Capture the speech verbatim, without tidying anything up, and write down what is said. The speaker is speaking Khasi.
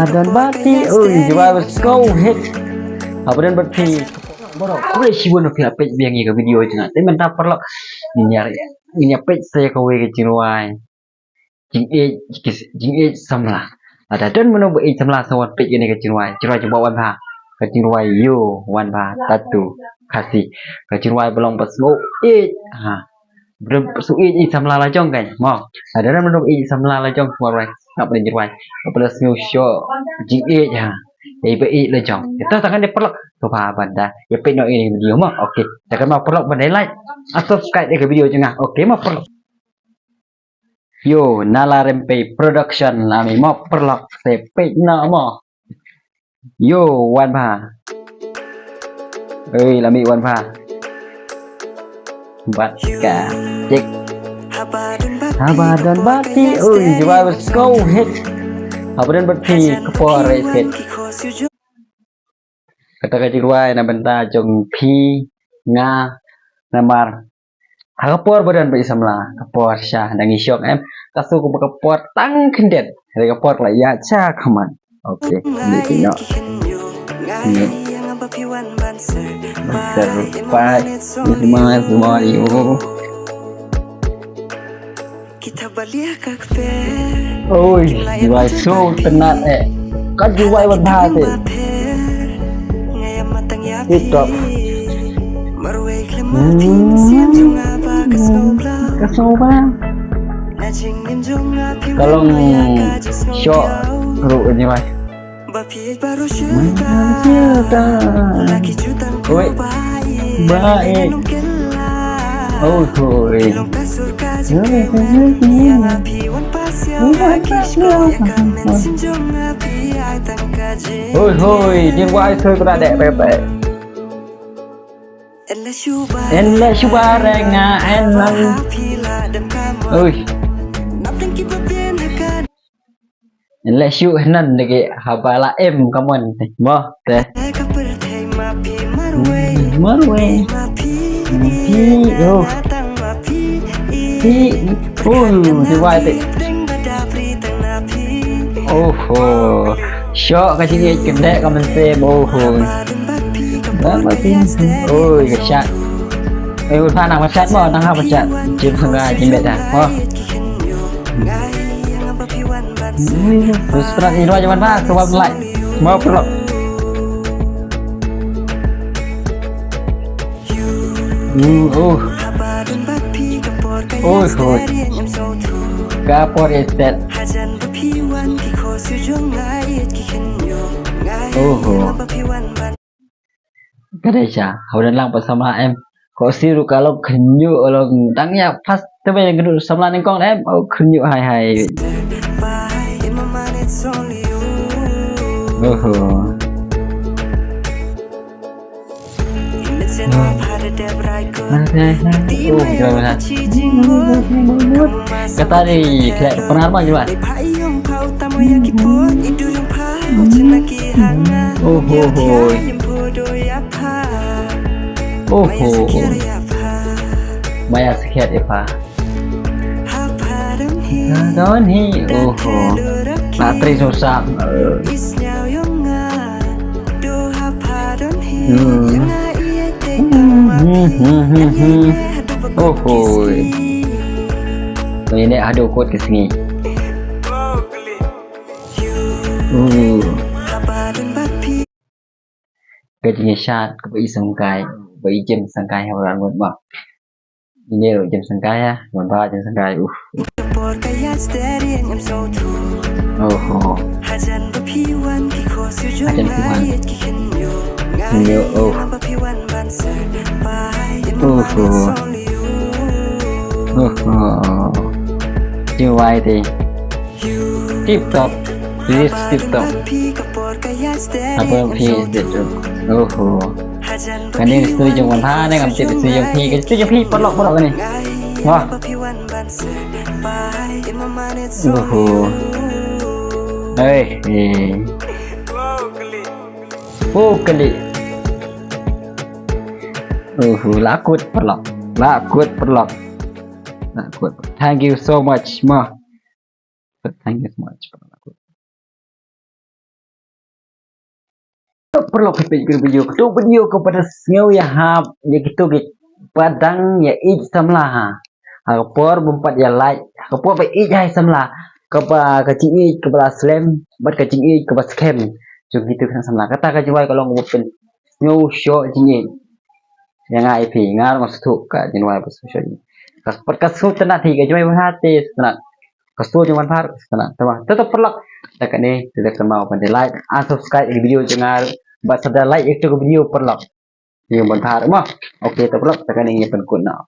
Don bati, oi, jingwai ba sngewhit. Haba don bati. Baroh, khublei shibun ba phi la peit biang ïa ka video jong nga. Te mynta paralok, ngin ïa, ngin ïa peit sa ïa kawei ka jingrwai. Jingïeit, jingïeit samla. Lada don mano ba ïeit samla sa wan peit kane ka jingrwai. Jingrwai jong Bah Wanbha. Ka jingrwai Yo Wanbha Tattoo Khasi. Ka jingrwai ba long ba sngewïeit. Ha. Ba sngewïeit ïeit samla la jong kan. Mo. Lada don mano ba ïeit samla la jong sngewrwai. Ngap da jingrwai. Ba la sngew shoh jingïeit ha. Ïeit ba ïeit la jong. Ito tang kane paralok. To ba ban da ïa peit noh ïa kane ka video mo. Okay. Tang kane mo paralok ban da like. Ah, subscribe ïa ka video jong nga. Okay mo paralok. Yo, Nala Rempei Production, la mih mo paralok, te peit noh mo. Yo, Wanbha. Oi, la mih Wanbha. Bad ka. Cek. Haba don bati, oi, jingwai ba sngewhit. Haba don bati, ka por ïeit. Kata ka jingrwai na bynta jong phi, nga, namar ha ka por ba don ba ïeit samla, ka por sha dang ïashong em, ka shu kaba ka por tang khyndiat, hynrei ka por la ïaid sha khmat. Okay, ni phi noh. Ni. Master Pai, ni semua, semua, yo. Oi, jingwai sngewtynnat eh. Ka jingwai Wanbha te. Tip top. Hmm. Ka sngew ba. Ka long shoh ruh ka jingwai. Oi. Ba, eh. Oh, hoi. Hoi, hoi. Jingwai sngewtynnat deh, bye, bye. En le shuwa renga en lang. Oi. Leh shuh hynnin dagi haba la im ka mon te. Mo te. Marwei. Pi, oh. Pi, oh, di wai te. Oh, oh. Shoh ka jingïeit kynde ka mynsiem, oh, oh. Ba ma pin. Oh, ka shad. Eh, u pha nang ba shad mo, nang ha ba shad. Jim sangga jim beta. Mo. Subscribe ïa u Wan Bha, subscribe, like. Mo paralok. Hmm, oh. Oh, oh. Ka por ïa set. Oh, oh. Ka dei sha, haba don lang pat samla em. Ko shu ruh ka long khynñiuh, long tang ïa first te ba ïa kynduh samla nyngkong em. Oh, khynñiuh hai hai. Oho. Oh, jangan. Kata ni, kena pernah apa juga? Oh, ho, ho. Oh, ho. Maya sakit, Eva. Don hi, oh, ho. Nak tri susah. Hmm. Hmm, hmm, hmm, hmm, hmm. Oh, ho. Ini ada kot ke sini. Uh. Ka jingïashad kaba i sangkai, ba i jem sangkai ha u rang ngut ma. Ini ruh jem sangkai ha, Wan Bha jem sangkai, uh. Oh, oh. Hajan ba phi wan. Yo, oh. Oh, oh. Oh, oh. Jingwai te. Tip top. This tip top. Apa phi tip top? Oho. Kane story jong Wan Bha ne ngam tip story jong phi. Ka story jong phi paralok paralok kane. Wah. Oho. Eh, eh. Oh, kali. Oho, la kut paralok. La kut paralok. La kut. Thank you so much, ma. Thank you so much. Paralok, phi peit ka video, ka tu video kaba da sngew ïahap ïa kito kiba dang ïa ïeit samla ha. Ha ka por bym pat ïa lait, ha ka por ba ïeit ha i samla, kaba ka jingïeit kaba la slem bad ka jingïeit kaba skhem jong kito ki khynnah samla. Kata ka jingduwai ka long kaba pynsngew shoh jingïeit ïa nga ïa phi, nga ruh nga sngewthuh ka jingduwai ba sngewshoh jingïeit. Ka pat ka sngewtynnat hi, ka jingduwai ba ha te sngewtynnat, ka sngewtynnat jong ban phar sngewtynnat. Tama, te to paralok, te kane te da kynmaw ban da like and subscribe ïa ki video jong nga ruh, bad sa da like ïa kito ki video paralok. Ïa ban phar mo. Okay, to paralok, te kane ngi pynkut noh.